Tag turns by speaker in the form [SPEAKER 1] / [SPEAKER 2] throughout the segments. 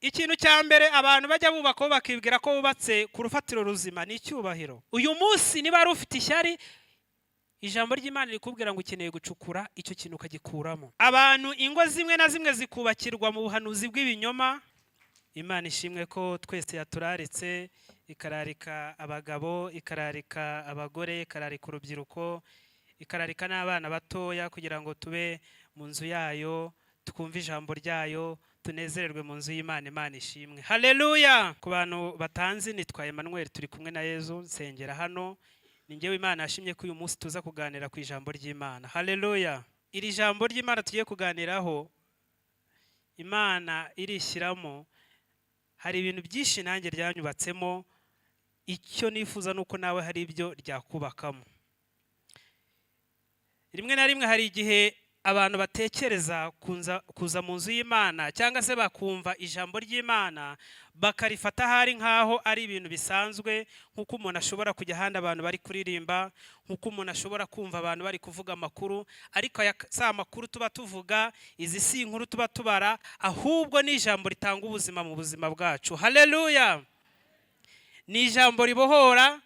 [SPEAKER 1] Ikintu cya mbere abantu bajya bubakaho bakibwira ko bubatse ku rufatiro ruzima ni icyubahiro. Uyu munsi niba wari ufite ishyari, ijambo ry'Imana rikubwira ngo ukeneye gucukura icyo kintu ukagikuramo. Abantu, ingo zimwe na zimwe zikubakirwa mu buhanuzi bw'ibinyoma. Imana ishimwe ko twese yaturaritse, ikararika abagabo, ikararika abagore, ikararika urubyiruko, ikararika n'abana batoya, kugira ngo tube mu nzu yayo, twumve ijambo ryayo, tunezererwe mu nzu y'Imana. Imana ishimwe, haleluya! Ku bantu batanzi, nitwa Emmanuel Turi Kumwe na Yezu, nsengera hano. Ni njyewe Imana yashimye ko uyu munsi tuza kuganira ku ijambo ry'Imana. Haleluya! Iri jambo ry'Imana tugiye kuganiraho, Imana irishyiramo. Hari ibintu byinshi nanjye ryanyubatsemo. Icyo nifuza ni uko nawe hari ibyo ryakubakamo. Rimwe na rimwe hari igihe abantu batekereza kuza mu nzu y'Imana cyangwa se bakumva ijambo ry'Imana, bakarifata ahari nk'aho ari ibintu bisanzwe, nk'uko umuntu ashobora kujya ahandi abantu bari kuririmba, nk'uko umuntu ashobora kumva abantu bari kuvuga amakuru. Ariko aya si amakuru tuba tuvuga, izi si inkuru tuba tubara, ahubwo ni ijambo ritanga ubuzima mu buzima bwacu. Haleluya! Ni ijambo ribohora,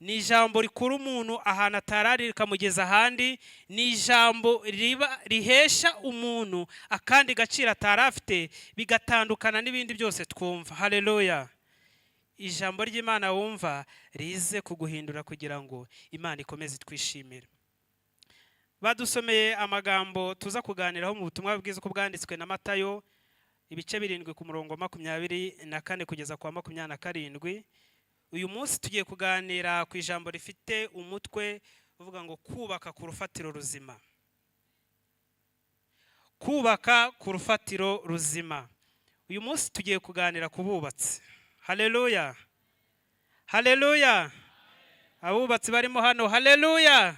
[SPEAKER 1] ni ijambo rikura umuntu ahantu atarari rikamugeza ahandi, ni ijambo riba rihesha umuntu akandi gaciro atari afite, bigatandukana n'ibindi byose twumva. Haleluya! Ijambo ry'Imana wumva rize kuguhindura kugira ngo Imana ikomeze itwishimire. Badusomeye amagambo tuza kuganiraho mu butumwa bwiza uko bwanditswe na Matayo, ibice 7, ku murongo wa 24 kugeza ku wa 27. Uyu munsi tugiye kuganira ku ijambo rifite umutwe uvuga ngo "Kubaka ku rufatiro ruzima". Kubaka ku rufatiro ruzima. Uyu munsi tugiye kuganira ku bubatsi. Haleluya, haleluya! Abubatsi barimo hano, haleluya!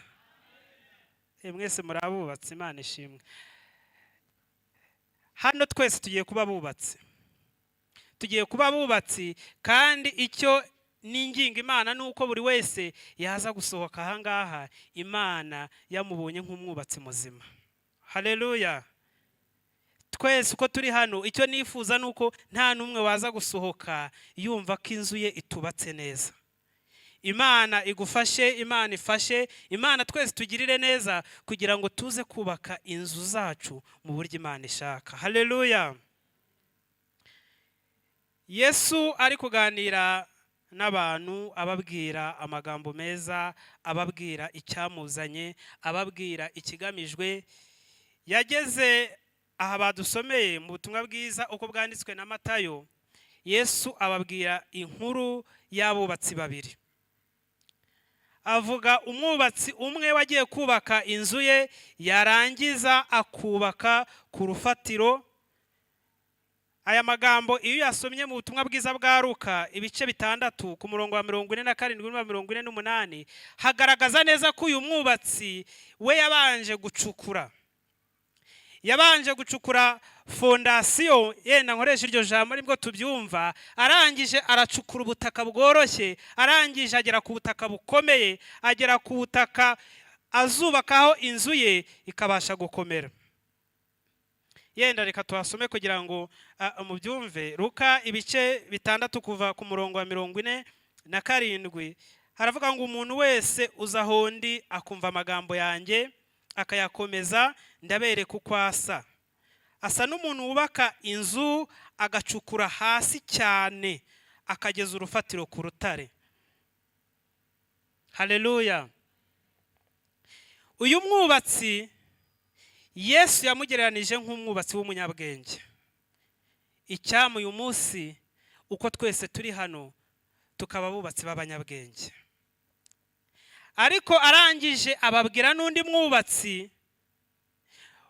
[SPEAKER 1] Mwese muri abubatsi, Imana ishimwe. Hano twese tugiye kuba abubatsi, tugiye kuba abubatsi. Kandi icyo ninginga Imana ni uko buri wese yaza gusohoka ahangaha Imana yamubonye nk'umwubatsi muzima. Haleluya! Twese uko turi hano, icyo nifuza ni uko nta n'umwe waza gusohoka yumva ko inzu ye itubatse neza. Imana igufashe, Imana ifashe, Imana twese tugirire neza kugira ngo tuze kubaka inzu zacu mu buryo Imana ishaka. Haleluya! Yesu ari kuganira n'abantu, ababwira amagambo meza, ababwira icyamuzanye, ababwira ikigamijwe. Yageze aha badusomeye mu butumwa bwiza uko bwanditswe na Matayo. Yesu ababwira inkuru y'abubatsi babiri. Avuga umwubatsi umwe wagiye kubaka inzu ye, yarangiza akubaka ku rufatiro. Aya magambo iyo uyasomye mu butumwa bwiza bwa Luka, ibice 6, ku murongo wa 47 n'uwa 48, hagaragaza neza ko uyu mwubatsi we yabanje gucukura, yabanje gucukura fondasiyo, yenda nkoresha iryo jambo nibwo tubyumva. Arangije aracukura ubutaka bworoshye, arangije agera ku butaka bukomeye, agera ku butaka azubakaho inzu ye ikabasha gukomera. Yenda reka tuhasome kugira ngo mubyumve. Luka ibice 6, kuva ku murongo wa 47, haravuga ngo: "Umuntu wese uza aho ndi akumva amagambo yanjye akayakomeza, ndabereka uko asa. Asa n'umuntu wubaka inzu, agacukura hasi cyane, akageza urufatiro ku rutare." Haleluya! Uyu mwubatsi Yesu yamugereranije nk'umwubatsi w'umunyabwenge. Icyama uyu munsi uko twese turi hano tukaba abubatsi b'abanyabwenge. Ariko arangije ababwira n'undi mwubatsi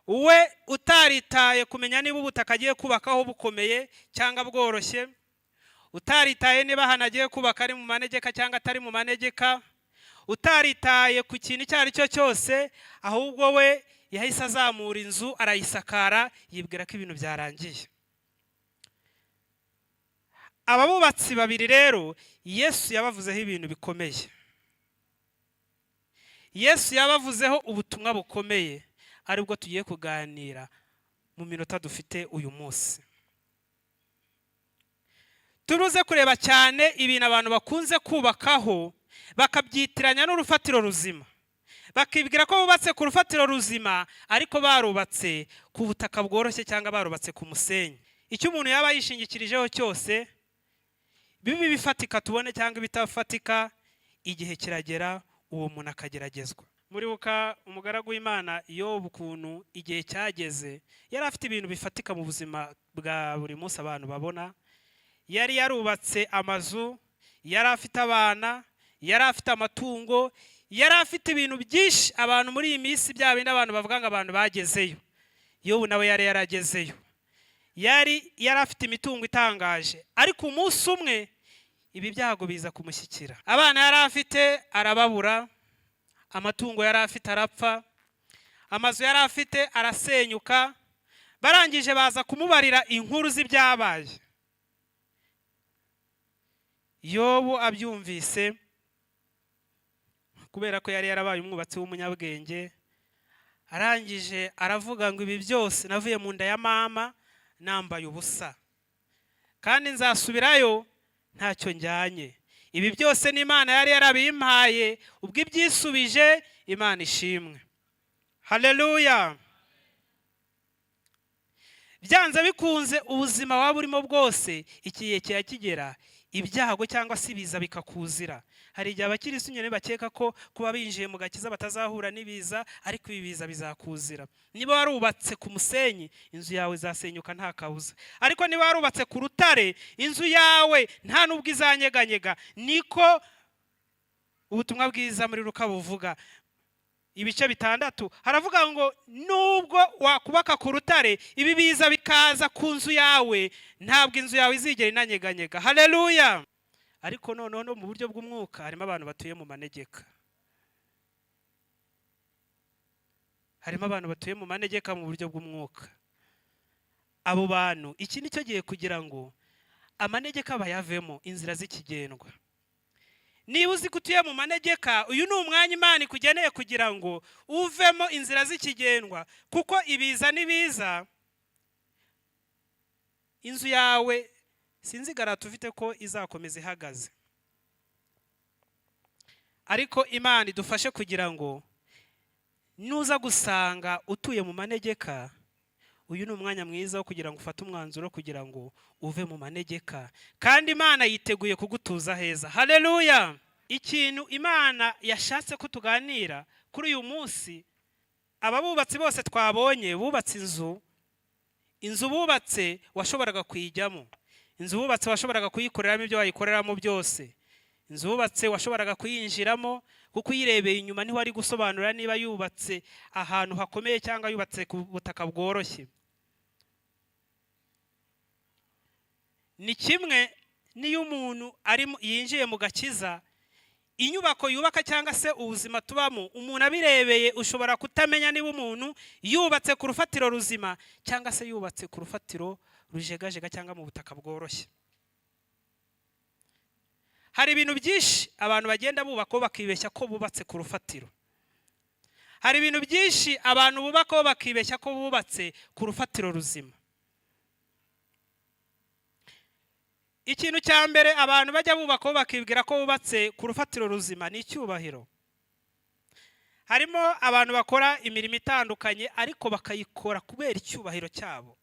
[SPEAKER 1] we utaritaye kumenya niba ubutaka agiye kubakaho bukomeye cyangwa bworoshye, utaritaye niba ahantu agiye kubaka ari mu manegeka cyangwa atari mu manegeka, utaritaye ku kintu icyo ari cyo cyose, ahubwo we yahise azamura inzu, arayisakara, yibwira ko ibintu byarangiye. Aba bubatsi babiri rero, Yesu yabavuzeho ibintu bikomeye. Yesu yabavuzeho ubutumwa bukomeye, aribwo tugiye kuganira mu minota dufite uyu munsi. Turuze kureba cyane ibintu abantu bakunze kubakaho, bakabyitiranya n'urufatiro ruzima, bakibwira ko bubatse ku rufatiro ruzima, ariko barubatse ku butaka bworoshye cyangwa barubatse ku musenyi. Icyo umuntu yaba yishingikirijeho cyose, bibe bifatika tubone cyangwa ibitafatika, igihe kiragera uwo muntu akageragezwa. Muribuka umugaragu w'Imana Yobu, ukuntu igihe cyageze yari afite ibintu bifatika mu buzima bwa buri munsi abantu babona. Yari yarubatse amazu, yari afite abana, yari afite amatungo, yari afite ibintu byinshi. Abantu muri iyi minsi, bya bindi abantu bavuga ngo abantu bagezeyo, Yobu nawe yari yaragezeyo, yari afite imitungo itangaje. Ariko umunsi umwe ibi byago biza kumushyikira. Abana yari afite arababura, amatungo yari afite arapfa, amazu yari afite arasenyuka. Barangije baza kumubarira inkuru z'ibyabaye. Yobu abyumvise, kubera ko yari yarabaye umwubatsi w'umunyabwenge, arangije aravuga ngo: "Ibi byose, navuye mu nda ya mama nambaye ubusa, kandi nzasubirayo ntacyo njyanye. Ibi byose n'Imana yari yarabimpaye, ubwo ibyisubije, Imana ishimwe." Haleluya! Byanze bikunze, ubuzima waba urimo bwose, igihe kigera ibyago cyangwa se ibiza bikakuzira. Hari igihe abakirisitu nyine bakeka ko kuba binjiye mu gakiza batazahura n'ibiza, ariko ibi biza bizakuzira. Niba warubatse ku musenyi, inzu yawe izasenyuka nta kabuza, ariko niba warubatse ku rutare, inzu yawe nta n'ubwo izanyeganyega. Niko ubutumwa bwiza muri Luka buvuga, ibice 6. Haravuga ngo nubwo wakubaka ku rutare, ibi biza bikaza ku nzu yawe, ntabwo inzu yawe izigera inanyeganyega. Haleluya! Ariko noneho no mu buryo bw'umwuka harimo abantu batuye mu manegeka, harimo abantu batuye mu manegeka mu buryo bw'umwuka. Abo bantu, iki ni cyo gihe kugira ngo amanegeka bayavemo, inzira z'ikigendwa. Niba uzi ko utuye mu manegeka, uyu ni umwanya Imana ikugeneye kugira ngo uvemo, inzira z'ikigendwa, kuko ibiza n'ibiza, inzu yawe sinzi garantie ufite ko izakomeza ihagaze. Ariko Imana idufashe kugira ngo nuza gusanga utuye mu manegeka, uyu ni umwanya mwiza wo kugira ngo ufate umwanzuro kugira ngo uve mu manegeka, kandi Imana yiteguye kugutuza heza. Haleluya! Ikintu Imana yashatse ko tuganira kuri uyu munsi, aba bubatsi bose twabonye bubatse inzu. Inzu bubatse washoboraga kuyijyamo, inzu bubatse washoboraga kuyikoreramo ibyo wayikoreramo byose, inzu wubatse washoboraga kuyinjiramo, kuko uyirebeye inyuma niho wari gusobanura niba yubatse ahantu hakomeye cyangwa yubatse ku butaka bworoshye. Ni kimwe n'iyo umuntu yinjiye mu gakiza, inyubako yubaka cyangwa se ubuzima tubamo, umuntu abirebeye ushobora kutamenya niba umuntu yubatse ku rufatiro ruzima cyangwa se yubatse ku rufatiro rujegajega cyangwa mu butaka bworoshye. Hari ibintu byinshi abantu bagenda bubakaho bakibeshya ko bubatse ku rufatiro. Hari ibintu byinshi abantu bubakaho bakibeshya ko bubatse ku rufatiro ruzima. Ikintu cya mbere abantu bajya bubakaho bakibwira ko bubatse ku rufatiro ruzima ni icyubahiro. Harimo abantu bakora imirimo itandukanye, ariko bakayikora kubera icyubahiro cyabo,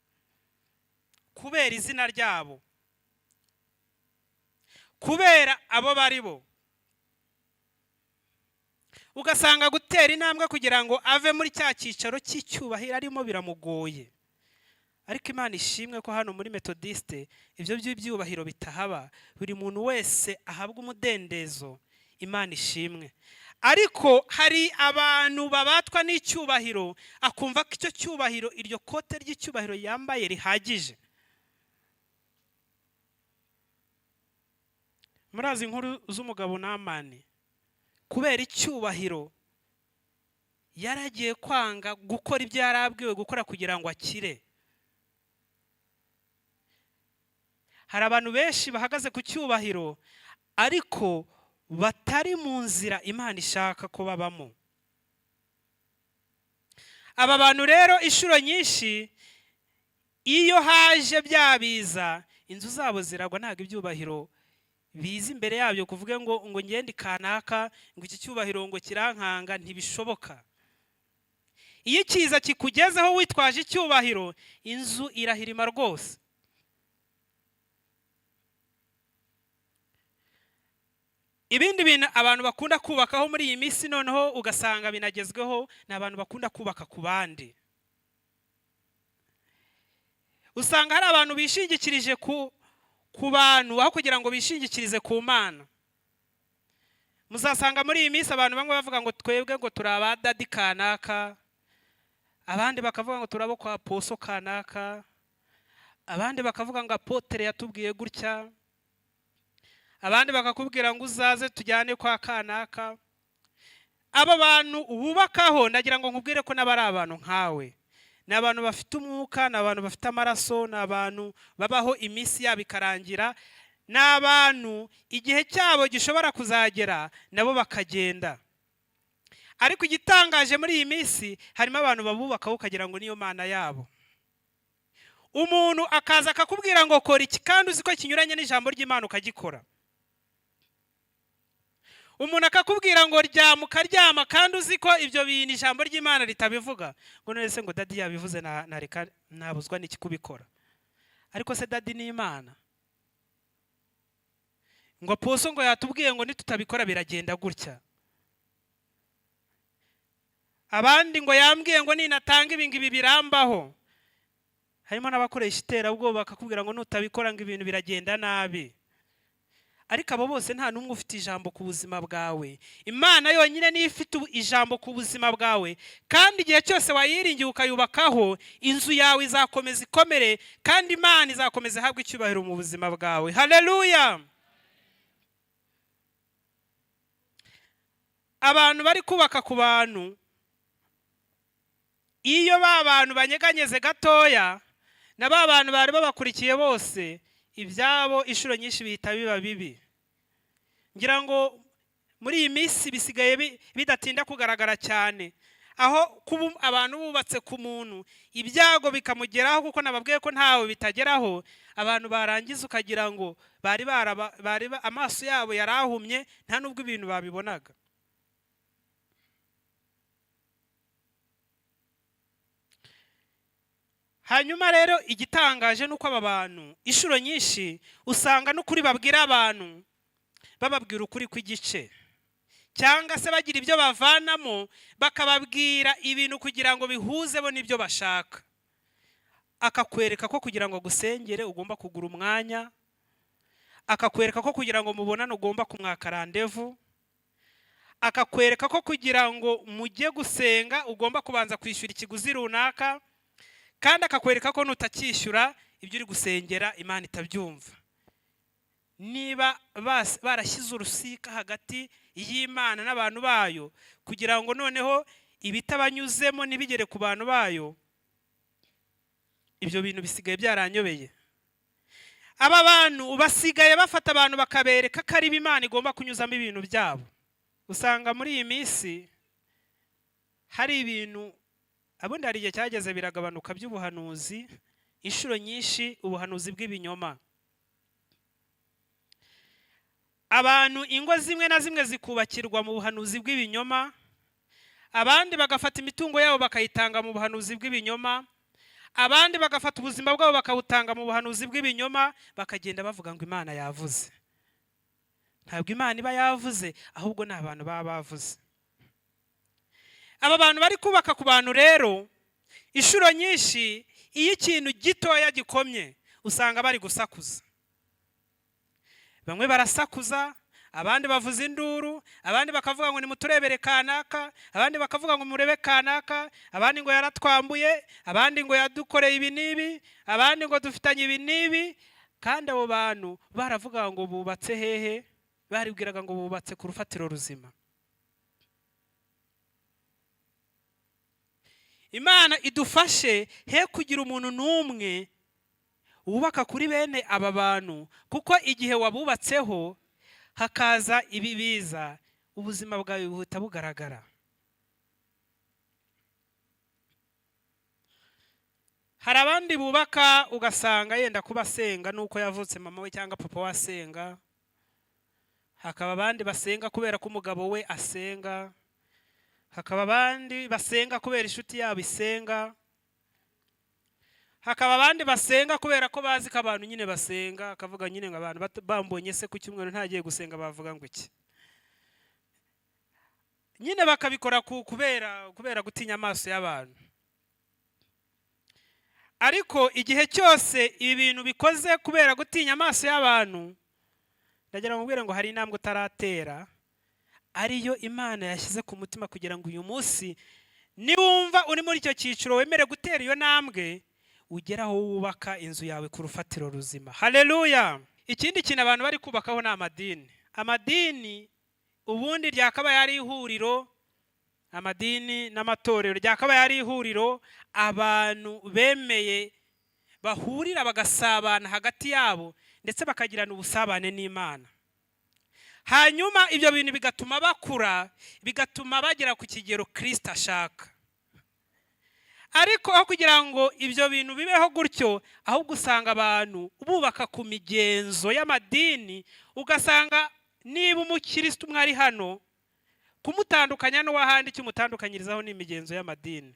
[SPEAKER 1] kubera izina ryabo, kubera abo bari bo. Ugasanga gutera intambwe kugira ngo ave muri cya cyicaro cy'icyubahiro arimo biramugoye. Ariko Imana ishimwe ko hano muri Metodiste ibyo by'ibyubahiro bitahaba, buri muntu wese ahabwa umudendezo. Imana ishimwe. Ariko hari abantu babatwa n'icyubahiro, akumva ko icyo cyubahiro, iryo kote ry'icyubahiro yambaye rihagije. Murazi inkuru z'umugabo Namani, kubera icyubahiro yaragiye kwanga gukora ibyo yari abwiwe gukora kugira ngo akire. Hari abantu benshi bahagaze ku cyubahiro ariko batari mu nzira Imana ishaka ko babamo. Aba bantu rero inshuro nyinshi iyo haje bya biza, Inzu zabo ziragwa. Ntabwo ibyubahiro biza imbere yabyo kuvuge ngo ngende kanaka, ngo iki cyubahiro ngo kirankanga. Ntibishoboka. Iyo ikiza kikugezeho witwaje icyubahiro, inzu irahirima rwose. Ibindi bintu abantu bakunda kubakaho muri iyi minsi, noneho ugasanga binagezweho, ni abantu bakunda kubaka ku bandi. Usanga hari abantu bishingikirije ku bantu aho kugira ngo bishingikirize ku Mana. Muzasanga muri iyi minsi abantu bamwe bavuga ngo twebwe ngo turi aba daddy kanaka, abandi bakavuga ngo turabo kwa apostle kanaka, abandi bakavuga ngo apôtre yatubwiye gutya, abandi bakakubwira ngo uzaze tujyane kwa kanaka. Aba bantu wubakaho, ndagira ngo nkubwire ko n'aba ari abantu nkawe. Ni abantu bafite umwuka, ni abantu bafite amaraso, ni abantu babaho iminsi yabo ikarangira, ni abantu igihe cyabo gishobora kuzagera nabo bakagenda. Ariko igitangaje, muri iyi minsi harimo abantu babubakaho ukagira ngo niyo mana yabo. Umuntu akaza akakubwira ngo kora iki, kandi uzi ko kinyuranye n'ijambo ry'Imana, ukagikora. Umuntu akakubwira ngo ryama, ukaryama, kandi uzi ko ibyo bintu ijambo ry'Imana ritabivuga. Ngo none se ngo daddy yabivuze, nareka nabuzwa n'iki kubikora? Ariko se daddy ni Imana? Ngo apostle ngo yatubwiye ngo nitutabikora biragenda gutya. Abandi ngo yambwiye ngo ninatanga ibi ngibi birambaho. Harimo n'abakoresha iterabwoba, bakakubwira ngo nutabikora ngo ibintu biragenda nabi. Ariko abo bose nta n'umwe ufite ijambo ku buzima bwawe. Imana yonyine niyo ifite ijambo ku buzima bwawe, kandi igihe cyose wayiringiye ukayubakaho, inzu yawe izakomeza ikomere, kandi Imana izakomeza ihabwe icyubahiro mu buzima bwawe. Haleluya! Abantu bari kubaka ku bantu, iyo ba bantu banyeganyeze gatoya, na ba bantu bari babakurikiye bose, ibyabo inshuro nyinshi bihita biba bibi. Ngira ngo muri iyi minsi bisigaye bidatinda kugaragara cyane, aho kuba abantu bubatse ku muntu, ibyago bikamugeraho, kuko nababwiye ko ntawe bitageraho. Abantu barangiza ukagira ngo bari baraba, bari amaso yabo yarahumye, nta nubwo ibintu babibonaga. Hanyuma rero igitangaje ni uko aba bantu inshuro nyinshi usanga n'ukuri babwira abantu bababwira ukuri kw'igice, cyangwa se bagira ibyo bavanamo, bakababwira ibintu kugira ngo bihuze bo n'ibyo bashaka. Akakwereka ko kugira ngo agusengere ugomba kugura umwanya, akakwereka ko kugira ngo mubonane ugomba kumwaka randevu, akakwereka ko kugira ngo mujye gusenga ugomba kubanza kwishyura ikiguzi runaka, kandi akakwereka ko nutacyishyura ibyo uri gusengera Imana itabyumva. Niba barashyize urusika hagati y'Imana n'abantu bayo, kugira ngo noneho ibitabanyuzemo ntibigere ku bantu bayo, ibyo bintu bisigaye byaranyobeye. Aba bantu basigaye bafata abantu bakabereka ko ari Imana igomba kunyuzamo ibintu byabo. Usanga muri iyi minsi hari ibintu, abundi hari igihe cyageze biragabanuka, by'ubuhanuzi, inshuro nyinshi ubuhanuzi bw'ibinyoma. Abantu ingo zimwe na zimwe zikubakirwa mu buhanuzi bw'ibinyoma, abandi bagafata imitungo yabo bakayitanga mu buhanuzi bw'ibinyoma, abandi bagafata ubuzima bwabo bakabutanga mu buhanuzi bw'ibinyoma, bakagenda bavuga ngo Imana yavuze. Ntabwo Imana iba yavuze, ahubwo ni abantu baba bavuze. Aba bantu bari kubaka ku bantu rero, inshuro nyinshi iyo ikintu gitoya gikomye usanga bari gusakuza. Bamwe barasakuza, abandi bavuza induru, abandi bakavuga ngo nimuturebere kanaka, abandi bakavuga ngo murebe kanaka, abandi ngo yaratwambuye, abandi ngo yadukoreye ibi n'ibi, abandi ngo dufitanye ibi n'ibi. Kandi abo bantu baravuga ngo bubatse hehe? Baribwiraga ngo bubatse ku rufatiro ruzima. Imana idufashe he kugira umuntu n'umwe wubaka kuri bene aba bantu, kuko igihe wabubatseho hakaza ibi biza, ubuzima bwawe buhita bugaragara. Hari abandi bubaka, ugasanga yenda kuba asenga nuko yavutse mama we cyangwa papa we asenga. Hakaba abandi basenga kubera ko umugabo we asenga. Hakaba abandi basenga kubera inshuti yabo isenga. Hakaba abandi basenga kubera ko bazi ko abantu nyine basenga, akavuga nyine ngo abantu bambonye se ku cyumweru ntagiye gusenga bavuga ngo iki? Nyine bakabikora kubera gutinya amaso y'abantu. Ariko igihe cyose ibi bintu bikoze kubera gutinya amaso y'abantu, ndagira ngo mbwire ngo hari intambwe utaratera, ariyo Imana yashyize ku mutima kugira ngo uyu munsi niwumva uri muri icyo cyiciro wemere gutera iyo ntambwe, ugere aho wubaka inzu yawe ku rufatiro ruzima. Haleluya! Ikindi kintu abantu bari kubakaho ni amadini. Amadini ubundi ryakabaye ari ihuriro, amadini n'amatorero ryakabaye ari ihuriro abantu bemeye bahurira, bagasabana hagati yabo, ndetse bakagirana ubusabane n'Imana. Hanyuma ibyo bintu bigatuma bakura, bigatuma bagera ku kigero Kirisita ashaka. Ariko aho kugira ngo ibyo bintu bibeho gutyo, ahubwo usanga abantu bubaka ku migenzo y'amadini, ugasanga niba umukirisitu umwe ari hano, kumutandukanya n'uw'ahandi, icyo umutandukanyirizaho ni imigenzo y'amadini,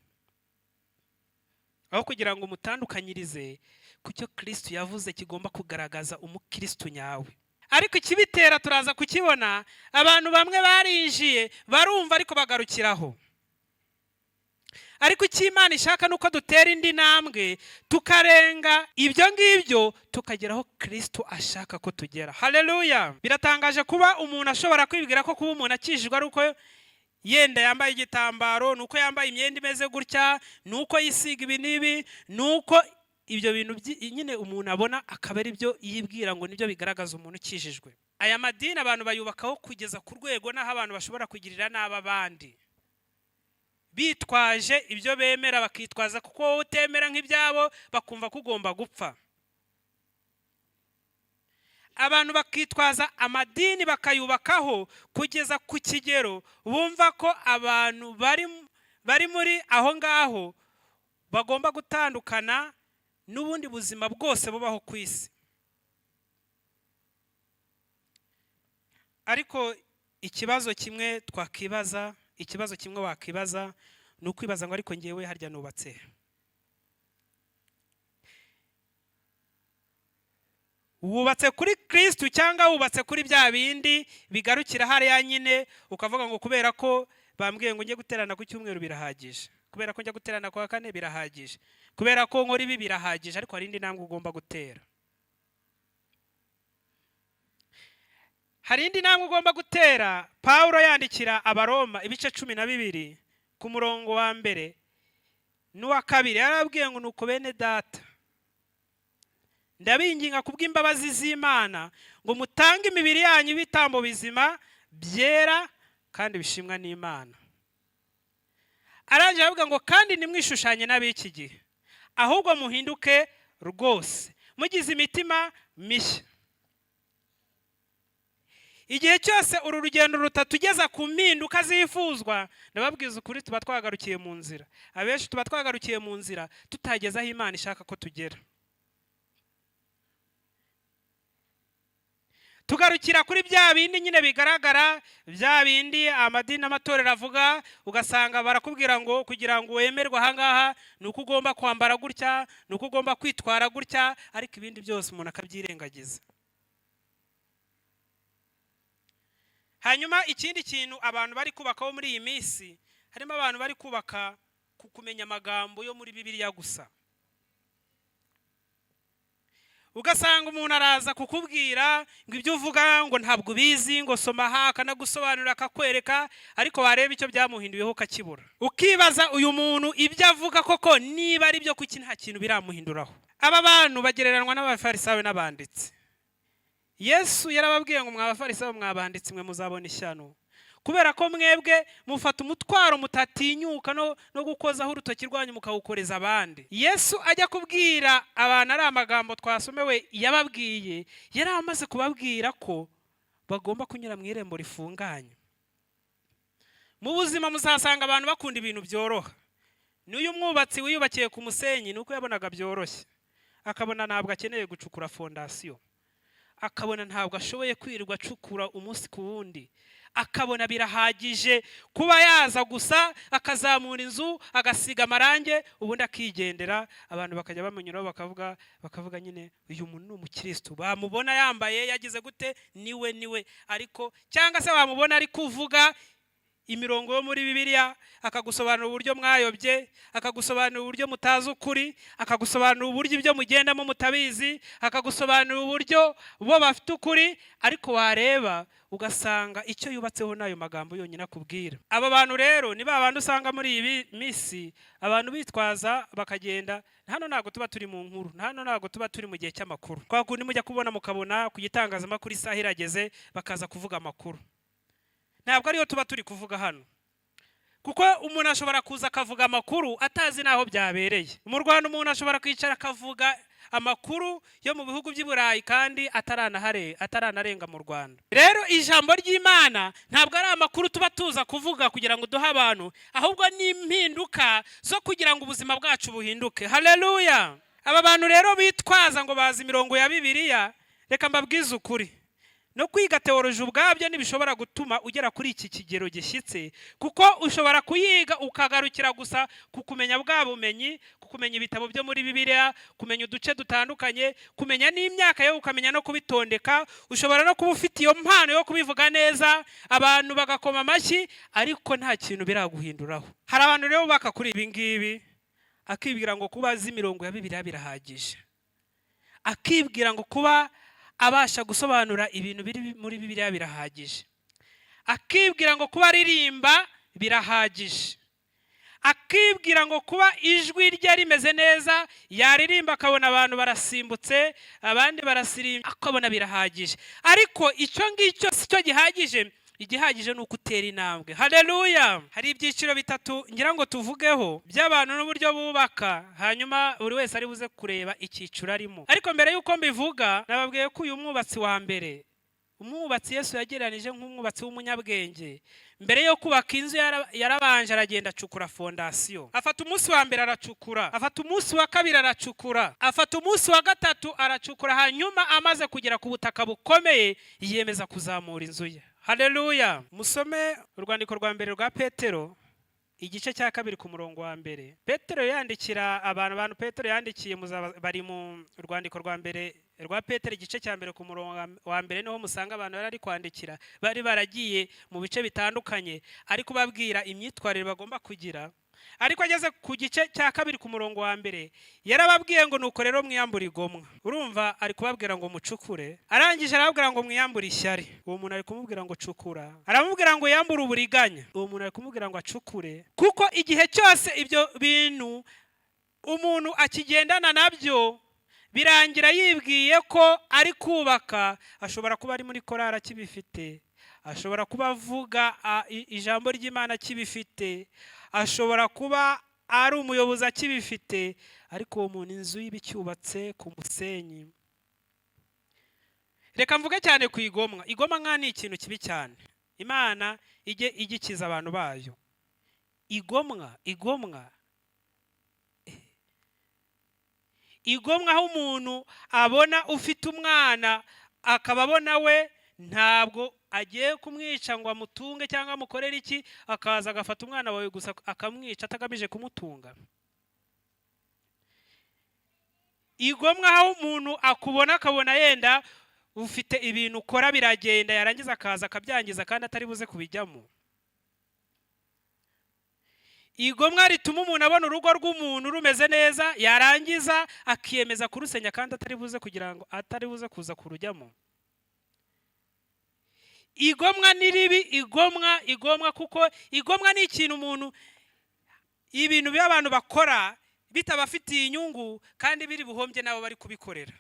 [SPEAKER 1] aho kugira ngo umutandukanyirize ku cyo Kirisitu yavuze kigomba kugaragaza umukirisitu nyawe. Ariko ikibitera turaza kukibona. Abantu bamwe barinjiye, barumva, ariko bagarukiraho. Ariko icyo Imana ishaka ni uko dutera indi ntambwe, tukarenga ibyo ngibyo, tukagera aho Kirisito ashaka ko tugera. Haleluya! Biratangaje kuba umuntu ashobora kwibwira ko kuba umuntu akijijwe ari uko yenda yambaye igitambaro, ni uko yambaye imyenda imeze gutya, ni uko yisiga ibi n'ibi, ni uko ibyo bintu nyine umuntu abona akaba ari byo yibwira ngo nibyo bigaragaza umuntu ukijijwe. Aya madini abantu bayubakaho kugeza ku rwego n'aho abantu bashobora kugirira nabi abandi bitwaje ibyo bemera, bakitwaza kuko wowe utemera nk'ibyabo, bakumva ko ugomba gupfa. Abantu bakitwaza amadini, bakayubakaho kugeza ku kigero bumva ko abantu bari muri aho ngaho bagomba gutandukana n'ubundi buzima bwose bubaho ku isi. Ariko ikibazo kimwe twakibaza, ikibazo kimwe wakibaza, ni ukwibaza ngo: ariko ngewe harya nubatse he? Wubatse kuri Kirisitu cyangwa wubatse kuri bya bindi bigarukira hariya nyine, ukavuga ngo kubera ko bambwiye ngo njye guterana ku cyumweru birahagije, kubera ko njya guterana ku wa kane birahagije, kubera ko nkora ibi birahagije? Ariko hari indi ntambwe ugomba gutera. Hari indi ntambwe ugomba gutera. Pawulo yandikira Abaroma ibice 12, ku murongo wa mbere n'uwa kabiri, yarababwiye ngo: nuko bene data, ndabinginga kubw'imbabazi z'Imana ngo mutange imibiri yanyu ibitambo bizima, byera kandi bishimwa n'Imana. Arangije aravuga ngo: kandi ntimwishushanye n'ab'iki gihe, ahubwo muhinduke rwose mugize imitima mishya. Igihe cyose uru rugendo rutatugeza ku mpinduka zifuzwa, ndababwiza ukuri, tuba twagarukiye mu nzira. Abenshi tuba twagarukiye mu nzira, tutageze aho Imana ishaka ko tugera. Tugarukira kuri bya bindi nyine bigaragara, bya bindi amadini n'amatorero avuga, ugasanga barakubwira ngo kugira ngo wemerwe ahangaha ni uko ugomba kwambara gutya, ni uko ugomba kwitwara gutya, ariko ibindi byose umuntu akabyirengagiza. Hanyuma ikindi kintu abantu bari kubakaho muri iyi minsi, harimo abantu bari kubaka ku kumenya amagambo yo muri Bibiliya gusa. Ugasanga umuntu araza kukubwira ngo ibyo uvuga ngo ntabwo ubizi, ngo soma aha, akanagusobanurira, akakwereka, ariko wareba icyo byamuhinduyeho ukakibura, ukibaza uyu muntu ibyo avuga koko niba ari byo, kuki nta kintu biramuhinduraho? Aba bantu bagereranwa n'Abafarisayo n'abanditsi. Yesu yarababwiye ngo: mwa Bafarisayo, mwa banditsi mwe, muzabona ishyano, kubera ko mwebwe mufata umutwaro mutatinyuka no gukozaho urutoki rwanyu mukawukoreza abandi. Yesu ajya kubwira abantu ari amagambo twasomewe yababwiye, yari amaze kubabwira ko bagomba kunyura mu irembo rifunganye. Mu buzima muzasanga abantu bakunda ibintu byoroha. N'uyu mwubatsi wiyubakiye ku musenyi, ni uko yabonaga byoroshye, akabona ntabwo akeneye gucukura fondasiyo, akabona ntabwo ashoboye kwirirwa acukura umunsi ku wundi, akabona birahagije kuba yaza gusa akazamura inzu, agasiga amarange, ubundi akigendera. Abantu bakajya bamunyuraho bakavuga nyine: "Uyu muntu ni umukirisitu." Bamubona yambaye, yagize gute, niwe niwe. Ariko cyangwa se bamubona ari kuvuga imirongo yo muri Bibiliya, akagusobanurira uburyo mwayobye, akagusobanurira uburyo mutazi ukuri, akagusobanurira uburyo ibyo mugendamo mutabizi, akagusobanurira uburyo bo bafite ukuri. Ariko wareba ugasanga icyo yubatseho n'ayo magambo yonyine akubwira. Aba bantu rero ni ba bandi usanga muri iyi minsi abantu bitwaza bakagenda. Hano ntabwo tuba turi mu nkuru, hano ntabwo tuba turi mu gihe cy'amakuru, kwa kundi mujya kubona mukabona ku gitangazamakuru isaha irageze, bakaza kuvuga amakuru. Ntabwo ariyo tuba turi kuvuga hano, kuko umuntu ashobora kuza akavuga amakuru atazi n'aho byabereye. Mu Rwanda umuntu ashobora kwicara akavuga amakuru yo mu bihugu by'i Burayi kandi ataranarenga mu Rwanda. Rero ijambo ry'Imana ntabwo ari amakuru tuba tuza kuvuga kugira ngo duhe abantu, ahubwo ni impinduka zo kugira ngo ubuzima bwacu buhinduke. Haleluya! Aba bantu rero bitwaza ngo bazi imirongo ya Bibiliya, reka mbabwize ukuri: no kwiga théologie ubwabyo ntibishobora gutuma ugera kuri iki kigero gishyitse, kuko ushobora kuyiga ukagarukira gusa ku kumenya bwa bumenyi, ku kumenya ibitabo byo muri Bibiliya, kumenya uduce dutandukanye, kumenya n'imyaka yo, ukamenya no kubitondeka. Ushobora no kuba ufite iyo mpano yo kubivuga neza, abantu bagakoma amashyi, ariko nta kintu biraguhinduraho. Hari abantu rero bubaka kuri ibi ngibi, akibwira ngo kuba azi imirongo ya Bibiliya birahagije, akibwira ngo kuba abasha gusobanura ibintu biri muri Bibiliya birahagije, akibwira ngo kuba aririmba birahagije, akibwira ngo kuba ijwi rye rimeze neza, yaririmba akabona abantu barasimbutse, abandi barasirimba, akabona birahagije. Ariko icyo ngicyo si cyo gihagije. Igihagije ni uko utera intambwe. Haleluya! Hari ibyiciro bitatu ngira ngo tuvugeho by'abantu n'uburyo bubaka, hanyuma buri wese ari buze kureba icyiciro arimo. Ariko mbere y'uko mbivuga, nababwiye ko uyu mwubatsi wa mbere, umwubatsi Yesu yagereranije nk'umwubatsi w'umunyabwenge, mbere yo kubaka inzu yarabanje aragenda acukura fondasiyo. Afata umunsi wa mbere aracukura, afata umunsi wa kabiri aracukura, afata umunsi wa gatatu aracukura, hanyuma amaze kugera ku butaka bukomeye yiyemeza kuzamura inzu ye. Haleluya! Musome urwandiko rwa mbere rwa Petero, igice cya kabiri, ku murongo wa mbere. Petero yandikira abantu Petero yandikiye bari mu rwandiko rwa mbere rwa Petero, igice cya mbere, ku murongo wa mbere, niho musanga abantu bari ari kwandikira bari baragiye mu bice bitandukanye, ari kubabwira imyitwarire bagomba kugira. Ariko ageze ku gice cya kabiri, ku murongo wa mbere, yarababwiye ngo: "Nuko rero mwiyambure igomwa." Urumva, ari kubabwira ngo mucukure, arangije arababwira ngo mwiyambure ishyari. Uwo muntu ari kumubwira ngo cukura. Aramubwira ngo yambure uburiganya. Uwo muntu ari kumubwira ngo acukure, kuko igihe cyose ibyo bintu umuntu akigendana nabyo, birangira yibwiye ko ari kubaka. Ashobora kuba ari muri korari akibifite, ashobora kuba avuga ijambo ry'Imana akibifite, ashobora kuba ari umuyobozi akibifite, ariko uwo muntu inzu ye iba icyubatse ku musenyi. Reka mvuge cyane ku igomwa. Igomwa nka ni ikintu kibi cyane, Imana ijye igikiza abantu bayo. Igomwa, aho umuntu abona ufite umwana, akaba abona we ntabwo agiye kumwica ngo amutunge cyangwa amukorere iki, akaza agafata umwana wawe gusa akamwica atagamije kumutunga. Igomwa aho umuntu akubona, akabona yenda ufite ibintu ukora biragenda, yarangiza akaza akabyangiza kandi atari buze kubijyamo. Igomwa rituma umuntu abona urugo rw'umuntu rumeze neza, yarangiza akiyemeza kurusenya kandi atari buze kugira ngo atari buze kuza kurujyamo. Igomwa ni ribi. Igomwa, igomwa, kuko igomwa ni ikintu umuntu, ibintu biba abantu bakora bitabafitiye inyungu kandi biri buhombye nabo bari kubikorera.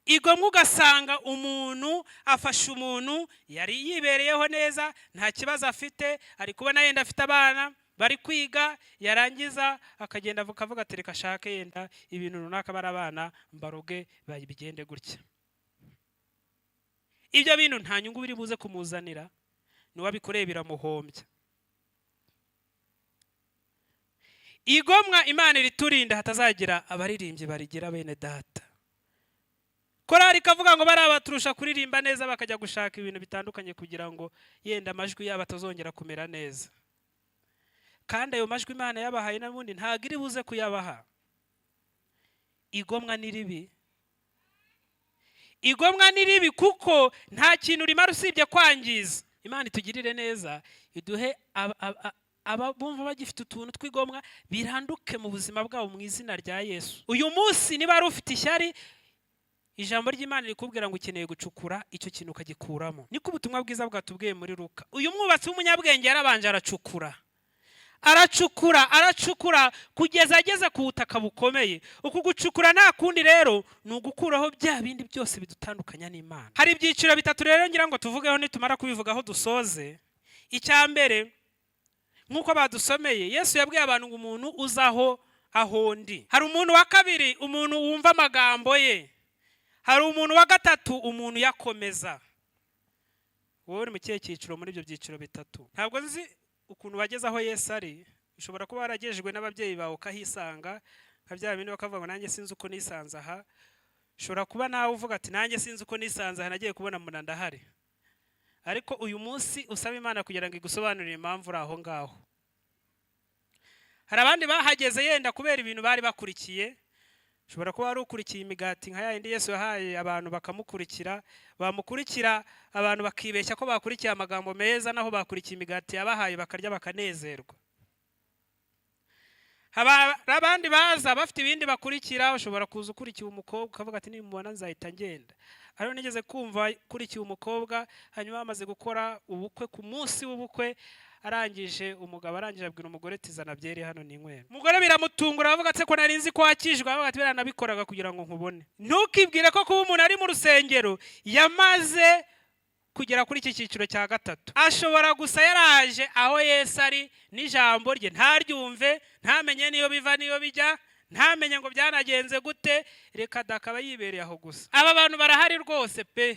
[SPEAKER 1] Igomwa, ugasanga umuntu afashe umuntu yari yibereyeho neza, nta kibazo afite, ari kubona yenda afite abana bari kwiga, yarangiza akagenda akavuga ati: "Reka ashake yenda ibintu runaka, bari abana mbaroge bigende gutya." Ibyo bintu nta nyungu biri buze kumuzanira, n'uwabikoreye biramuhombya. Igomwa Imana iriturinda, hatazagira abaririmbyi barigira. Bene Data, korari ikavuga ngo bariya baturusha kuririmba neza, bakajya gushaka ibintu bitandukanye kugira ngo yenda amajwi yabo atazongera kumera neza. Kandi ayo majwi Imana yabahaye n'ubundi ntabwo iri buze kuyabaha. Igomwa ni ribi, igomwa ni ribi, kuko nta kintu rimara usibye kwangiza. Imana itugirire neza, iduhe aba bumva bagifite utuntu tw'igomwa, biranduke mu buzima bwabo mu izina rya Yesu. Uyu munsi niba wari ufite ishyari, ijambo ry'Imana rikubwira ngo ukeneye gucukura icyo kintu ukagikuramo. Niko ubutumwa bwiza bwatubwiye muri Luka. Uyu mwubatsi w'umunyabwenge yarabanje aracukura, aracukura, aracukura kugeza ageze ku butaka bukomeye. Uku gucukura nta kundi rero, ni ugukuraho bya bindi byose bidutandukanya n'Imana. Hari ibyiciro bitatu rero ngira ngo tuvugeho, nitumara kubivugaho dusoze. Icya mbere, nk'uko badusomeye, Yesu yabwiye abantu ngo umuntu uzaho aho ndi. Hari umuntu wa kabiri, umuntu wumva amagambo ye. Hari umuntu wa gatatu, umuntu uyakomeza. Wowe uri mu kihe cyiciro muri ibyo byiciro bitatu? Ntabwo nzi ukuntu wageze aho Yesu ari. Ushobora kuba waragejejwe n'ababyeyi bawe ukahisanga, nka bya bindi bakavuga ngo "Nanjye sinzi uko nisanze aha." Ushobora kuba nawe uvuga ati "Nanjye sinzi uko nisanze aha, nagiye kubona mbona ndahari." Ariko uyu munsi usaba Imana kugira ngo igusobanurire impamvu uri aho ngaho. Hari abandi bahageze yenda kubera ibintu bari bakurikiye. Ushobora kuba wari ukurikiye imigati nka ya yindi Yesu yahaye abantu bakamukurikira, bamukurikira abantu bakibeshya ko bakurikiye amagambo meza, naho bakurikiye imigati yabahaye, bakarya bakanezerwa. Hari abandi baza bafite ibindi bakurikira. Ushobora kuza ukurikiye umukobwa, ukavuga ati "Nimubona nzahita ngenda." Hariho nigeze kumva ukurikiye umukobwa, hanyuma bamaze gukora ubukwe, ku munsi w'ubukwe arangije, umugabo arangije abwira umugore ati "Zana byeri hano ninywera." Umugore biramutungura, aravuga ati "Ko nari nzi ko wakijwe?" Aravuga ati "Biriya nabikoraga kugira ngo nkubone." Ntukibwire ko kuba umuntu ari mu rusengero yamaze kugera kuri iki cyiciro cya gatatu. Ashobora gusa yaraje aho Yesu ari n'ijambo rye ntaryumve, ntamenye niyo biva niyo bijya, ntamenye ngo byanagenze gute. Reka da, akaba yibereye aho gusa. Aba bantu barahari rwose pe.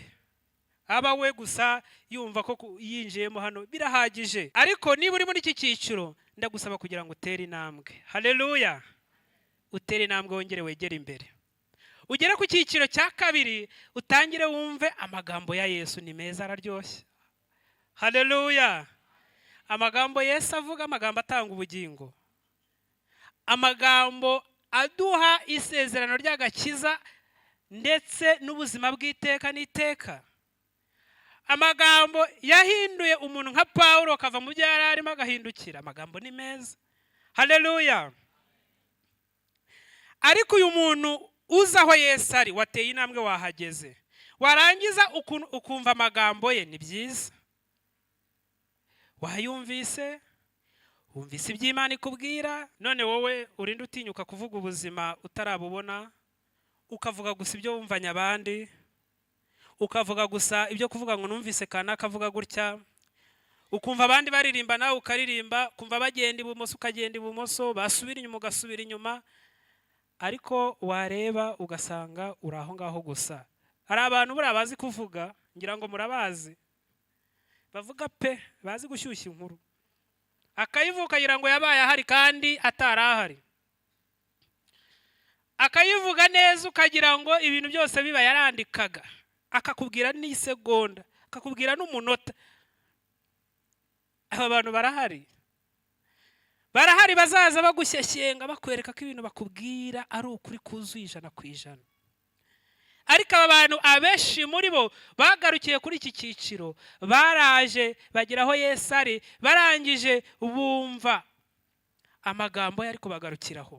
[SPEAKER 1] Aba we gusa yumva ko yinjiyemo hano birahagije. Ariko niba uri muri iki cyiciro, ndagusaba kugira ngo utere intambwe. Haleluya! Utere intambwe, wongere wegere imbere, ugere ku cyiciro cya kabiri, utangire wumve amagambo ya Yesu. Ni meza, araryoshye. Haleluya! Amagambo Yesu avuga, amagambo atanga ubugingo, amagambo aduha isezerano ry'agakiza ndetse n'ubuzima bw'iteka n'iteka, amagambo yahinduye umuntu nka Pawulo akava mu byo yari arimo agahindukira. Amagambo ni meza. Haleluya! Ariko uyu muntu uzi aho Yesu ari, wateye intambwe, wahageze, warangiza ukumva amagambo ye, ni byiza, wayumvise, wumvise iby'Imana ikubwira. None wowe urinde utinyuka kuvuga ubuzima utarabubona, ukavuga gusa ibyo wumvanye abandi, ukavuga gusa ibyo kuvuga ngo "Numvise kanaka avuga gutya"? Ukumva abandi baririmba nawe ukaririmba, ukumva bagenda ibumoso ukagenda ibumoso, basubira inyuma ugasubira inyuma, ariko wareba ugasanga uri aho ngaho gusa. Hari abantu buriya bazi kuvuga, ngira ngo murabazi, bavuga pe, bazi gushyushya inkuru, akayivuga ukagira ngo yabaye ahari kandi atari ahari, akayivuga neza ukagira ngo ibintu byose biba yarandikaga, akakubwira n'isegonda, akakubwira n'umunota. Aba bantu barahari, barahari, bazaza bagushyeshyenga, bakwereka ko ibintu bakubwira ari ukuri kuzuye 100%. Ariko aba bantu, abenshi muri bo bagarukiye kuri iki cyiciro. Baraje bagera aho Yesu ari, barangije bumva amagambo ye, ariko bagarukiraho.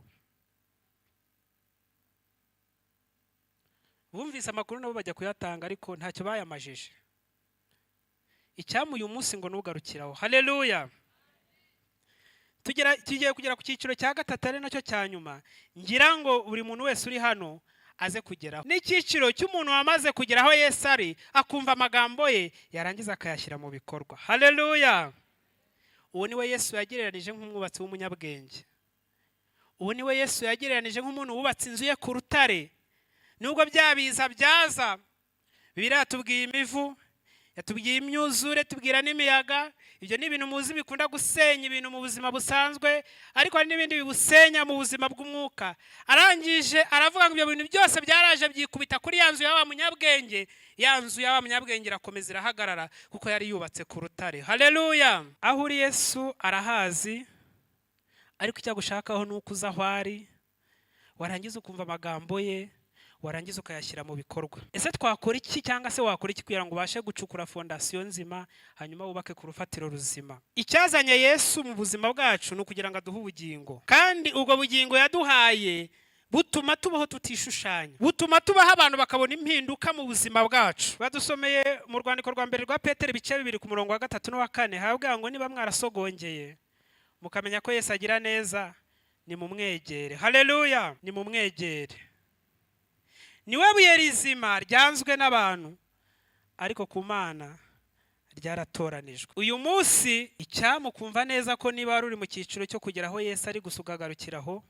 [SPEAKER 1] Bumvise amakuru nabo bajya kuyatanga, ariko ntacyo bayamajije. Icyampa uyu munsi ngo ntugarukiraho. Haleluya! Tugiye kugera ku cyiciro cya gatatu, ari nacyo cya nyuma ngira ngo buri muntu wese uri hano aze kugeraho. Ni icyiciro cy'umuntu wamaze kugera aho Yesu ari, akumva amagambo ye, yarangiza akayashyira mu bikorwa. Haleluya! Uwo ni we Yesu yagereranije nk'umwubatsi w'umunyabwenge. Uwo ni we Yesu yagereranije nk'umuntu wubatse inzu ye ku rutare. Nubwo bya biza byaza, bibiliya yatubwiye imivu. Yatubwiye imyuzure, tubwira n'imiyaga. Ibyo ni ibintu muzi bikunda gusenya ibintu mu buzima busanzwe, ariko hari n'ibindi bibusenya mu buzima bw'umwuka. Arangije aravuga ngo ibyo bintu byose byaraje byikubita kuri ya nzu ya wa munyabwenge. Ya nzu ya wa munyabwenge irakomeza irahagarara, kuko yari yubatse ku rutare. Haleluya! Aho uri Yesu arahazi, ariko icyo agushakaho ni uko uza aho ari, warangiza ukumva amagambo ye, warangiza ukayashyira mu bikorwa. Ese twakora iki, cyangwa se wakora iki kugira ngo ubashe gucukura fondasiyo nzima, hanyuma wubake ku rufatiro ruzima? Icyazanye Yesu mu buzima bwacu ni ukugira ngo aduhe ubugingo, kandi ubwo bugingo yaduhaye butuma tubaho tutishushanya, butuma tubaho abantu bakabona impinduka mu buzima bwacu. Badusomeye mu rwandiko rwa mbere rwa Petero, ibice 2, ku murongo wa 3 n'uwa 4, habwa ngo: "Niba mwarasogongeye mukamenya ko Yesu agira neza, nimumwegere." Haleluya! Nimumwegere. Niwe buye rizima ryanzwe n'abantu, ariko ku Mana ryaratoranijwe. Uyu munsi icyamukumva neza ko niba wari uri mu cyiciro cyo kugera aho Yesu ari gusa ukagarukiraho,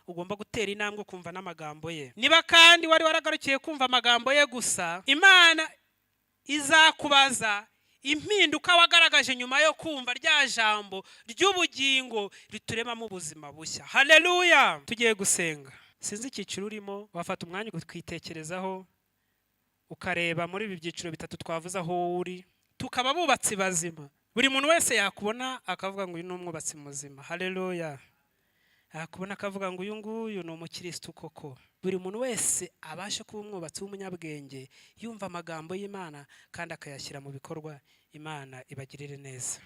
[SPEAKER 1] ugomba gutera intambwe ukumva n'amagambo ye. Niba kandi wari waragarukiye kumva amagambo ye gusa, Imana izakubaza impinduka wagaragaje nyuma yo kumva rya jambo ry'ubugingo rituremamo ubuzima bushya. Haleluya! Tugiye gusenga. Sinzi icyiciro urimo. Wafata umwanya ukitekerezaho, ukareba muri ibi byiciro bitatu twavuze aho wowe uri, tukaba abubatsi bazima. Buri muntu wese yakubona akavuga ngo: "Uyu ni umwubatsi muzima." Haleluya! Yakubona akavuga ngo: "Uyu nguyu ni umukirisitu koko." Buri muntu wese abashe kuba umwubatsi w'umunyabwenge, yumva amagambo y'Imana kandi akayashyira mu bikorwa. Imana ibagirire neza.